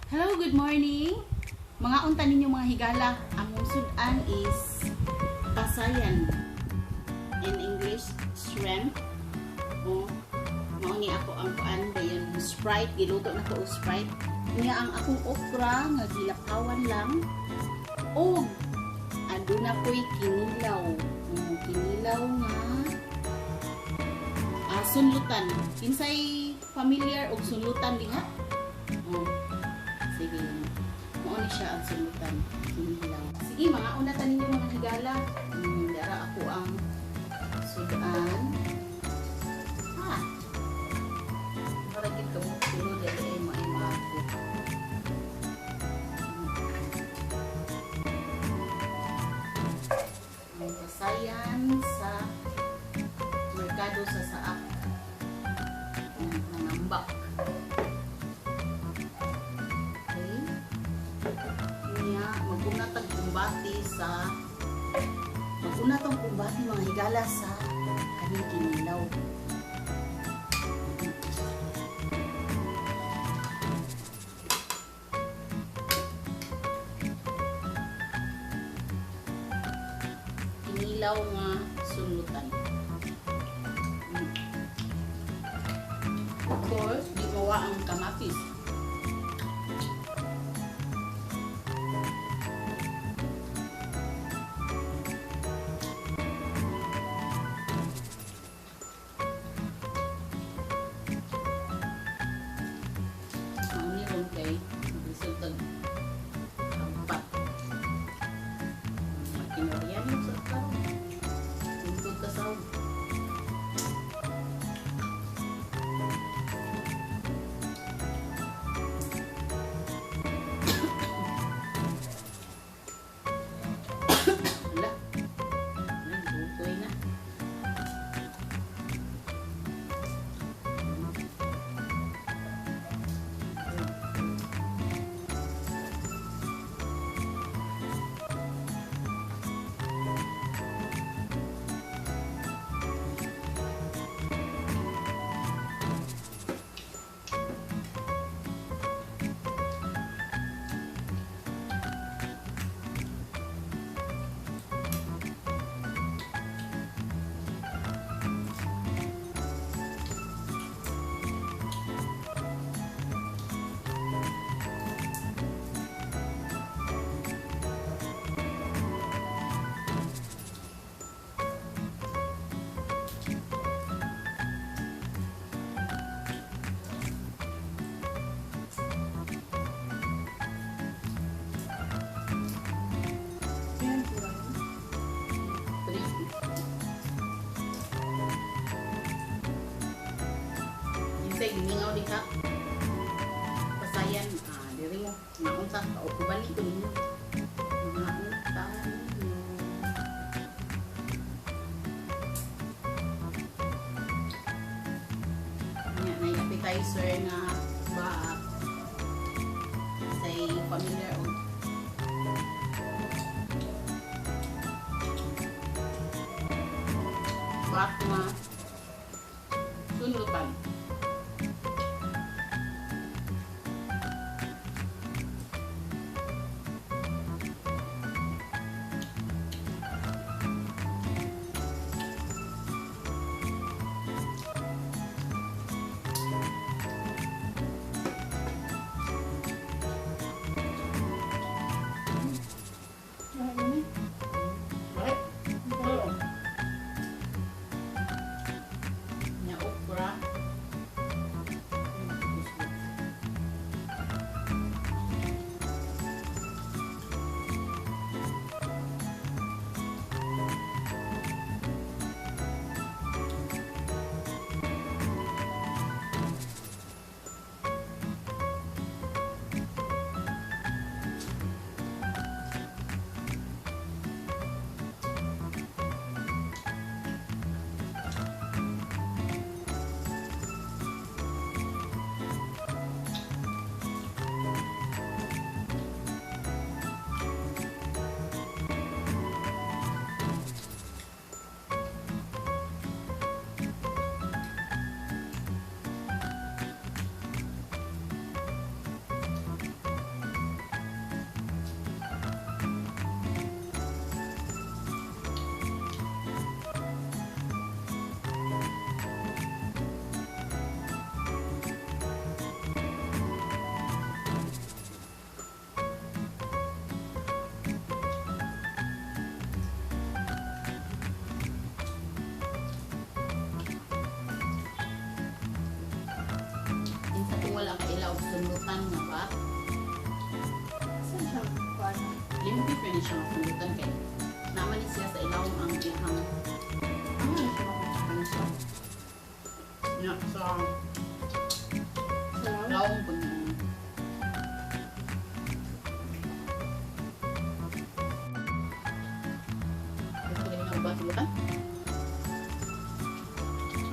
Hello, good morning. Mga unta ninyo, mga higala. Among sudan is pasayan. In English, shrimp. Oh, mao ni ako ang kuan, dayon Sprite, giluto na ko og Sprite. Niya ang akong okra nga gilapawan lang. Og aduna ko'y kinilaw. Oh, kinilaw nga sunlutan. Kinsay familiar og sunlutan diha? Oh, sige. Mao ni siya ang sunlutan. Kinilaw. Sige, mga una ta ninyo, mga higala. Dara ako ang sudan. Ah. Para gid ka mo tulo dali ay maay mako. Ang pasayan sa merkado sa Saak. Nangambak. Okay. Niya, mag-una tag kumbati sa mag-una tong kumbati, mga higala, sa kaning kinilaw. Kinilaw nga sunlutan. Of course, di mawa ang kamatis. Mao ni ron kay maglisod tag hampat. Makinorian yung sa karon. Tungtod ka sa. Wala. Ay, butoy na. Ayan po lang. 3. Kinsay gimingaw diha? Pasayan, diri mo. Maunsa ka uban ko ninyo. Mga unta ninyo. Nya na appetizer nga baak. Say familiar og baak nga sunlutan. Lahat yun eh. Right? Oo. Ni siya masundutan kay naman ni siya sa ilawom ang iyang Ano na siya? Ano siya? Nya sa Sa lawom? Lawom po niya. Gusto ko nga ba sulutan?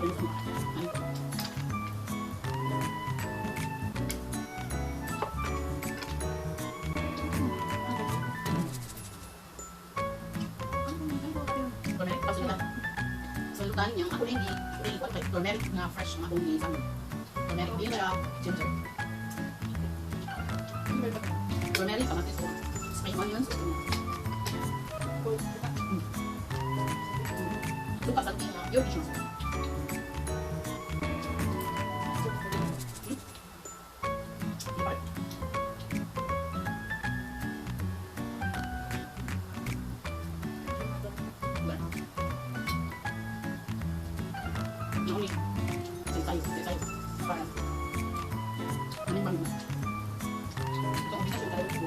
Ayun, ano? Turmeric, pasulutan. Sulutan yung ako rin i turmeric nga fresh nga akong gisang. Turmeric din siya, ginger. Turmeric, kamatis ko. Spring onions. Suka sa tinga, yun siya. Nauni. Tayo, tayo. Para. Ano yung bang? Ito, kombinasyon talaga ito.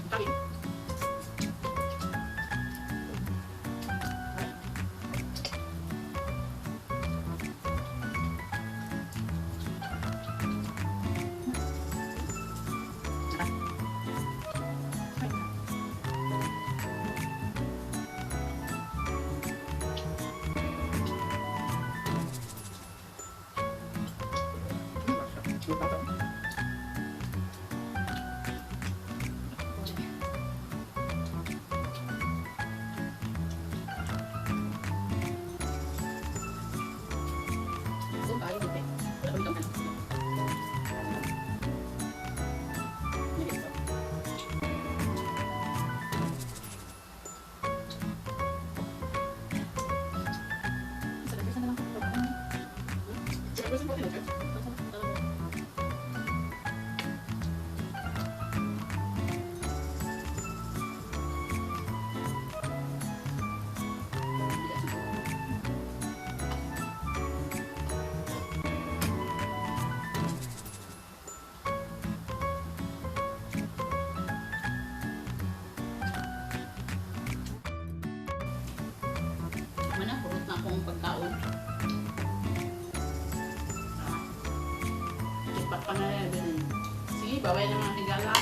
Sprite. Mana, purot na akong pagkaon. Ipat pa na rin. Sige, bye-bye na mga higala.